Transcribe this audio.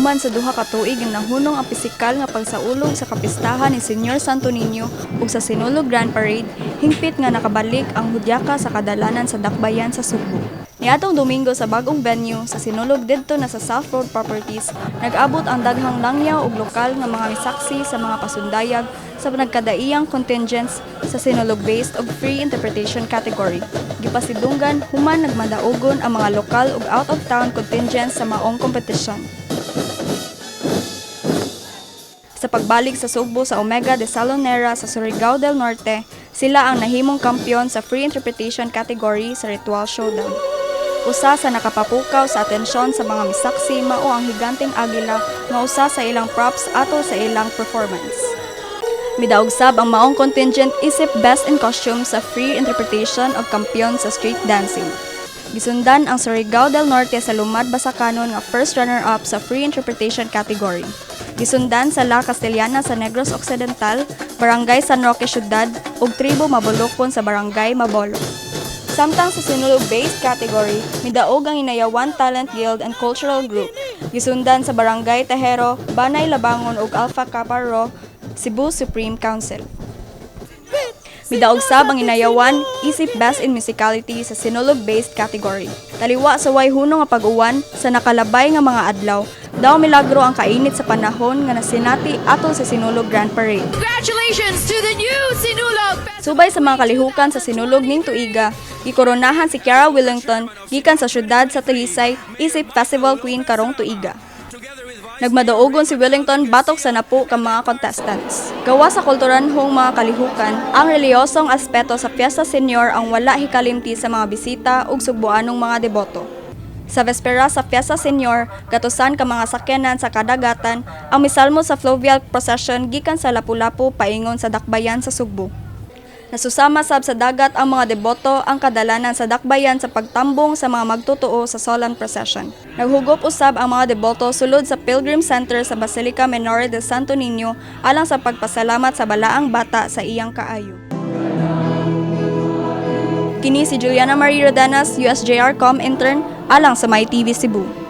Human sa 2 ka tuig nga nahunong ang pisikal nga pagsaulog sa kapistahan ni Señor Santo Niño ug sa Sinulog Grand Parade, hingpit nga nakabalik ang hudyaka sa kadalanan sa dakbayan sa Sugbo. Niadtong Domingo, sa bag-ong venue sa Sinulog didto na sa South Road Properties, nag-abot ang daghang langyaw ug lokal nga mga misaksi sa mga pasundayag sa nagkadaiyang contingents sa Sinulog-based ug free interpretation category. Gipasidunggan human nagmadaugon ang mga lokal ug out-of-town contingents sa maong kompetisyon. Sa pagbalik sa Sugbo sa Omega de Salonera sa Surigao del Norte, sila ang nahimong kampiyon sa free interpretation category sa Ritual Showdown. Usa sa nakapapukaw sa atensyon sa mga misaksi mao ang higanteng agila nga usa sa ilang props atol sa ilang performance. Midaog sab ang maong contingent isip best in costume sa free interpretation ug kampiyon sa street dancing. Gisundan ang Surigao del Norte sa Lumad Basakanon nga first runner-up sa free interpretation category. Gisundan sa La Castellana sa Negros Occidental, Barangay San Roque Ciudad ug Tribo Mabolokon sa Barangay Mabolo. Samtang sa Sinulog-based category, midaog ang Inayawan Talent Guild and Cultural Group. Gisundan sa Barangay Tejero, Banay Labangon ug Alpha Kappa Rho, Cebu Supreme Council. Midaog sab ang Inayawan isip Best in Musicality sa Sinulog-based category. Taliwa sa way hunong nga pag-uwan sa nakalabay nga mga adlaw, daw milagro ang kainit sa panahon nga nasinati atol sa Sinulog Grand Parade. Congratulations to the new Sinulog Subay sa mga kalihukan sa Sinulog ning tuiga, gikoronahan si Kiara Wellington gikan sa syudad sa Talisay isip Festival Queen karong tuiga. Nagmadaugon si Wellington batok sa napo ka mga contestants. Gawas sa kulturanhong mga kalihukan, ang relihiyosong aspeto sa Fiesta Senior ang wala hikalimti sa mga bisita ug sugboanong mga deboto. Sa bespera sa Fiesta Senior, gatusan ka mga sakyanan sa kadagatan ang misalmo sa fluvial procession gikan sa Lapu-Lapu paingon sa dakbayan sa Sugbo. Nasusama sab sa dagat ang mga deboto ang kadalanan sa dakbayan sa pagtambong sa mga magtotoo sa solemn procession. Naghugop usab ang mga deboto sulod sa Pilgrim Center sa Basilica Minore de Santo Niño alang sa pagpasalamat sa balaang bata sa iyang kaayo. Kini si Juliana Marie Rodenas, USJR.com intern, alang sa MyTV Cebu.